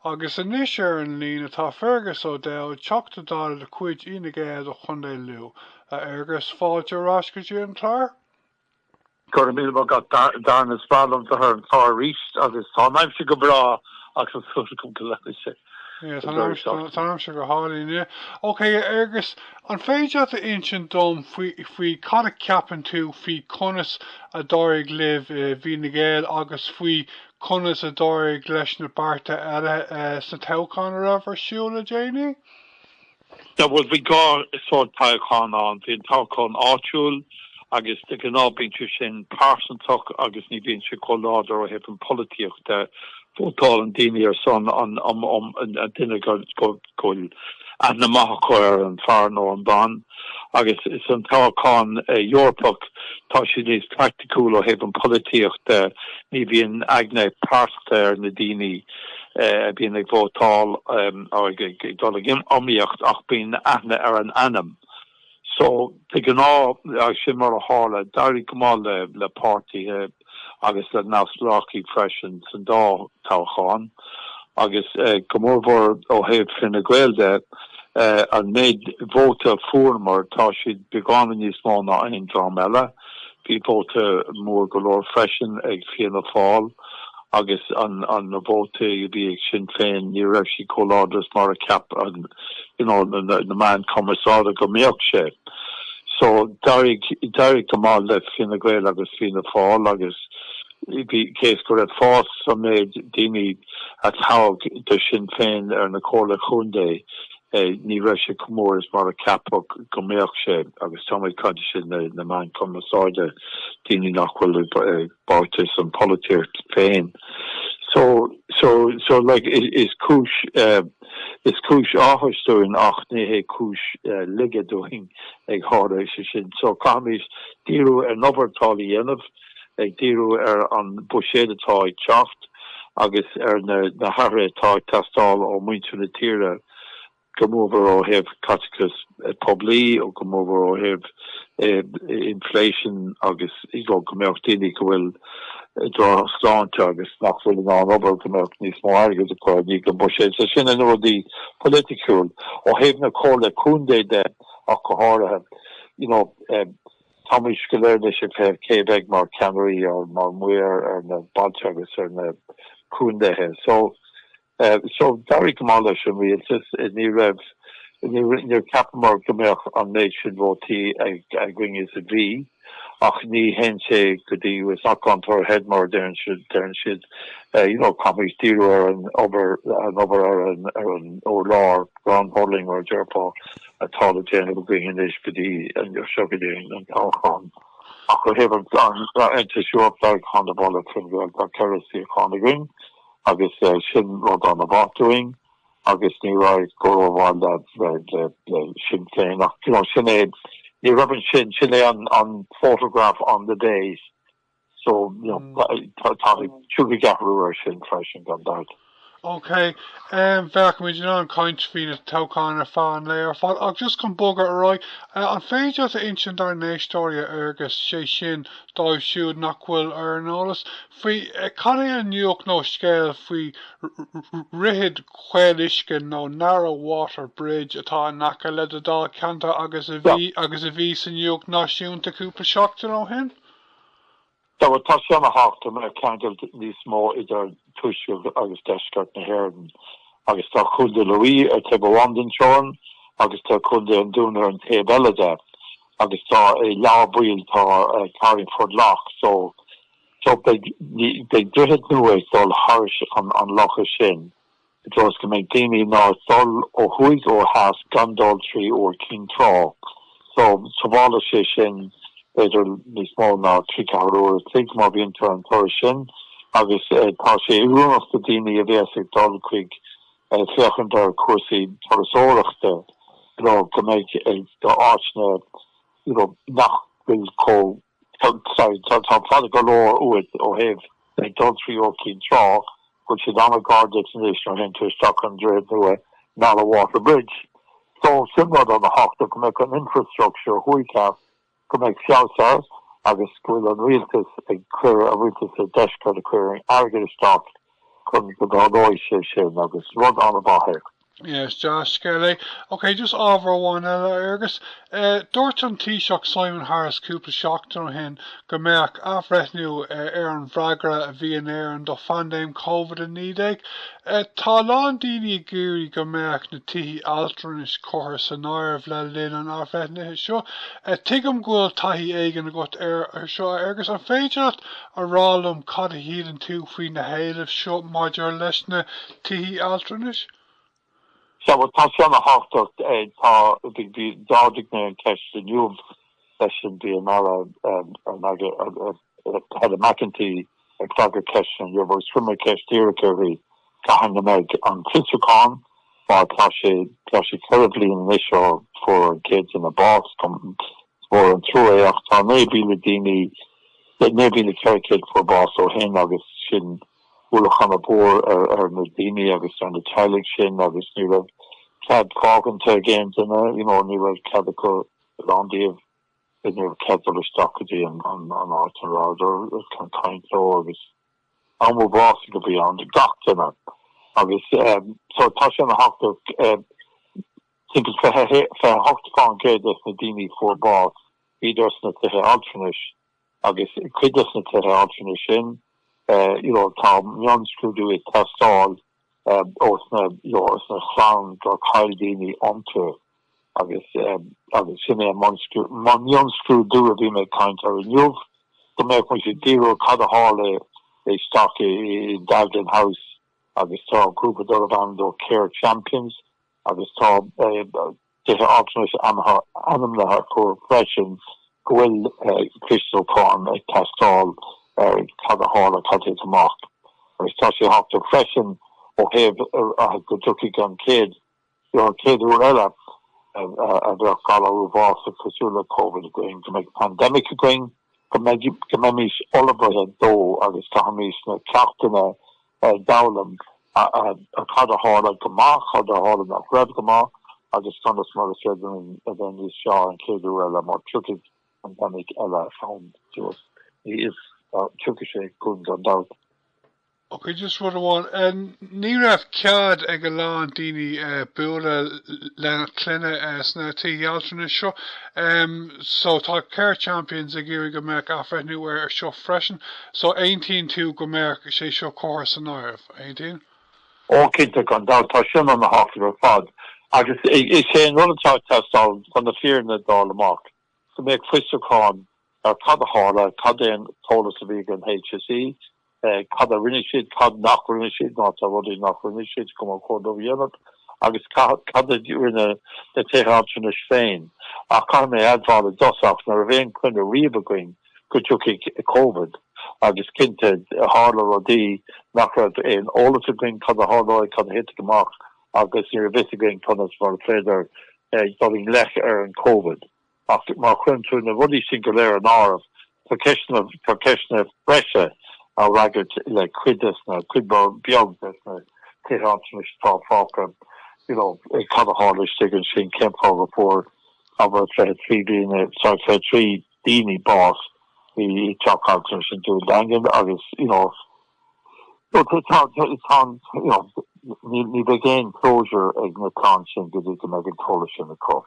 Agus anois ar an líne tá Fergus O'Dowd, Teachta Dála de chuid Fhine Gael do Chontae Lú. A Fhergus, fáilte ar ais go dtí an clár. Go raibh míle maith agat Darren, is breá liom bheith ar an chlár arís agus tá an aimsir go breá agus tá súil agam go leanfaidh sé. Yeah, tá an aimsir go hálainn inniu. Ok, a Fhergus, an féidir leat a insint dom faoi faoi cad a cheapann tú faoi conas a d'éirigh libh i bhFine Gael agus faoi conas a d'éirigh leis na bearta eile sna toghcháin a raibh ar siúl le déanaí? Yeah, bhuel, bhí dhá sórt toghchán ann. Bhí an toghchán áitiúil agus de ghnáth bíonn sé sin pearsantach agus ní bhíonn sé chomh láidir ó thaobh an pholaitíocht de. Vótálann daoine ar son an duine go bhfuil aithne maith acu ar an fear nó an bean. Agus san toghchán Eorpach tá sé níos praiticiúil ó thaobh an pholaitíocht de, ní bhíonn aigne pearsanta ar na daoine. a bhíonn ag vótáil ag dul ag iomaíocht ach bíonn aithne ar an ainm. So, de ghnáth, agus sin mar a tharla, d'éirigh go maith le páirtithe agus le neamhspleáchaigh freisin san dá toghchán agus go mórmhór ó thaobh Fine Gael de, an méid vóta a fuaireamar, tá siad beagáinín níos mó ná aon dream eile. Bhí vóta mór go leor freisin ag Fianna Fáil agus an na vótaí a bhí ag Sinn Féin ní raibh siad chomh láidir is mar a cheap an you know na meáin cumarsáide go mbeadh sé. So d'éirigh d'éirigh go maith le Fine Gael agus Fianna Fáil agus bhí cé is go raibh fás sa méid daoine a toghadh do Sinn Féin ar na Comhairle Chontae ní raibh sé chomh mór is mar a ceapadh go mbeadh sé agus tá mé ag caint sin na meáin cumarsáide, daoine nach bhfuil báite san pholaitíocht féin. So, so, so like is cúis, is cúis áthais dúinn ach ní hé cúis laige dúinn ag tharla sé sin. So caithfimid díriú ar an obair atá le dhéanamh, ag díriú ar an buiséad atá ag teacht agus ar na hathruithe atá ag teastáil ó mhuintir na tíre, go mórmhór ó thaobh caiteachas poiblí, go mórmhór ó thaobh inflation agus go mbeadh daoine go bhfuil drochshláinte agus nach bhfuil in ann obair, go mbeadh níos mó airgid acu i ndiaidh an buiséad. So sin na rudaí polaiticiúil. Ó thaobh na Comhairle Contae de ach go háirithe, you know, Táimid go léir anois ag féachaint cé a bheidh mar cheannairí or mar maor ar na bailte agus ar na contaetha. So, so d'éirigh go maith leis an rialtas. Ní raibh, níor cheapamar go mbeadh an méid sin vótaí againn is a bhí ach ní théann sé go dtí, it's not gone to our head mar a deireann siad, deireann siad. You know, caithfimid díriú ar an obair, an obair ar an, ar an urlár, ground hurling mar a déarfá. atá le déanamh againn anois go dtí seo go dtí an toghchán. Ach ó thaobh an Aontais Eorpaigh tá na balla Fine Gael tá 4 suíochán againn agus sin rud an-mhaith dúinn agus ní raibh go rómhaith le le Sinn Féin ach you know sin é ní raibh ansin sin é an an photograph on the day So, you know, tá tiocfaidh athrú air sin freisin, gan dabht. Ok, bheadh muid in ann caint faoi na toghcháin ar feadh an lae ar fad, ach just chun bogadar ar aghaidh, an féidir leat a insint dár n-éisteoirí, a Fhergus, sé sin, dóibh siúd nach bhfuil ar an eolas, faoi cad é an nuacht nó scéal faoi Dhroichead Chaoluisce nó Narrow Water Bridge atá in aice le do dháilcheantar agus a bhí agus a bhí sa nuacht náisiúnta cúpla seachtain ó shin? Bhuel, tá sé an-tábhachtach go mbeadh ceangal níos mó idir tuaisceart agus deisceart na hÉireann agus tá Contae Lú ar taobh amháin den teorainn agus tá Contae an Dúin ar an taobh eile de agus tá i lár baill tá Carlingford Lough so so beidh beidh droichead nua ag dul thairis an an locha sin. i dtreo is go mbeidh daoine in ann dul ó thuaidh ó theas gan dul trí Iúr Cinn Trá. So, sábhálfaidh sé sin b'fhéidir níos mó ná trí ceathair uair a chloig má bhíonn tú ar an turas sin agus tá sé oiriúnach do daoine a bhéas ag dul chuig féachaint ar chúrsaí turasóireachta you know go mbeidh áiteanna you know nach bhfuil chomh sorry tá fada go leor uait ó thaobh ag dul trí Iúr Cinn Trá go bhfuil siad an-ghar duit anois nuair a théann tú isteach an droichead nua Narrow Water Bridge. So sin rud an-tábhachtach go mbeadh an infrastructure thuaidh theas go mbeidh feabhas air agus go bhfuil an rialtas ag cur an rialtas sa deisceart ag cur airgead isteach. Chun go dtarlóidh sé sin agus rud an-mhaith é. Yeah, is dea-scéal é. Ok, just ábhar amháin eile, a Fhearghais. Dúirt an Taoiseach Simon Harris cúpla seachtain ó shin go mbeadh athbhreithniú ar an bhfreagra a bhí in Éirinn do phaindéim Covid-19. Tá a lán daoine ag iarraidh go mbeadh na tithe altranais curtha san áireamh le linn an athbhreithnithe seo. Tuigim go bhfuil taithí éigin agat air seo, a Fhearghais. An féidir leat a rá liom cad a shíleann tú faoi na héilimh seo maidir leis na tithe altranais? Sea, bhuel, tá sé ana-thábhachtach. Tá, bhí, d'ardaigh mé an cheist inniu leis an, bhí an Aire, Heather McEntee ag freagairt ceisteanna inniu agus chuir mé ceist díreach uirthi cathain a mbeidh an fiosrúchán mar tá sé, tá sé 4 bhliain anois ó fuair an chéad duine bás, is mór an trua é ach tá 9,000 daoine 9,400 fuair bás ó shin agus sin ualach ana-mhór ar na daoine agus ar na teaghlaigh sin agus ní raibh cead fáganta ag aon duine, you know, ní raibh cead acu, a lán díobh, ní raibh cead dul isteach go dtí an áit ina rabhadar chun caint leo agus am uafásach a bhí ann do gach duine agus so tá sé ana-thábhachtach timpeall 28% des na daoine fuair bás bhíodar sna tithe altranais agus cuid des na tithe altranais sin you know tá mionscrúdú ag teastáil ós na you know ós na clann gur chaill daoine iontu agus agus sin é an mionscrúdú a bhí mé ag caint air inniu go mbeadh muid ag díriú cad a tharla isteach i Daglin House agus tá grúpa darbh ainm dó Care Champions agus tá tithe altranais ainmnithe acu freisin go bhfuil fiosrúchán ag teastáil ar cad a tharla, cad a thit amach. Agus tá sé tábhachtach freisin ó thaobh go dtiocfaidh an chéad an chéad uair eile a bheadh galar uafásach cosúil le Covid againn, go mbeidh pandemic againn, go mbeidh, go mbeimis ullmhaithe dó agus caithfimid na ceachtanna a d'fhoghlaim cad a tharla go maith, cad a tharla nach raibh go maith agus conas mar is féidir linn a bheith níos fearr an chéad uair eile mar tiocfaidh pandemic eile ann suas. Ní is, tiocfaidh sé chugainn gan dabht. Ok, just rud amháin, ní raibh cead ag a lán daoine bualadh lena gclainne sna tithe altranais seo. So tá Care Champions ag iarraidh go mbeadh athbhreithniú air seo freisin. So aontaíonn tú go mbeadh sé seo curtha san áireamh, aontaíonn? Ó cinnte, gan dabht, tá sin ana-thábhachtach ar fad. Agus is é an rud atá ag teastáil chun na fírinne a fháil amach, go mbeadh fiosrúchán ar cad a tharla, cad é an t-eolas a bhí ag an HSE, cad a rinne siad, cad nach rinne siad, má tá rudaí nach rinne siad go mba chóir dóibh a dhéanamh, agus cad a rinne na tithe altranais féin. Ach caithfidh mé a admháil i dtosach, ní raibh aon choinne riamh againn go dtiocfaidh Covid, agus cinnte, tharla rudaí nach raibh aon eolas againn cad a tharlóidh, cad a thitfeadh amach, agus ní raibh fhios againn conas mar a féidir dul i ngleic ar an Covid. Ach má chuireann tú na rudaí sin go léir in áireamh, tá ceisteanna, tá ceisteanna breise á fhreagairt le cuid des na, cuid beag des na tithe altranais atá fágtha, you know, cad a tharla istigh ansin, cén fáth go fuair, abair, 23 daoine, sorry, 23 daoine bás i dteach altranais an Dúin Daingin agus, you know, tá, tá, tá, you know, ní bheidh aon closure ag na clann sin go dtí go mbeidh an t-eolas sin acu.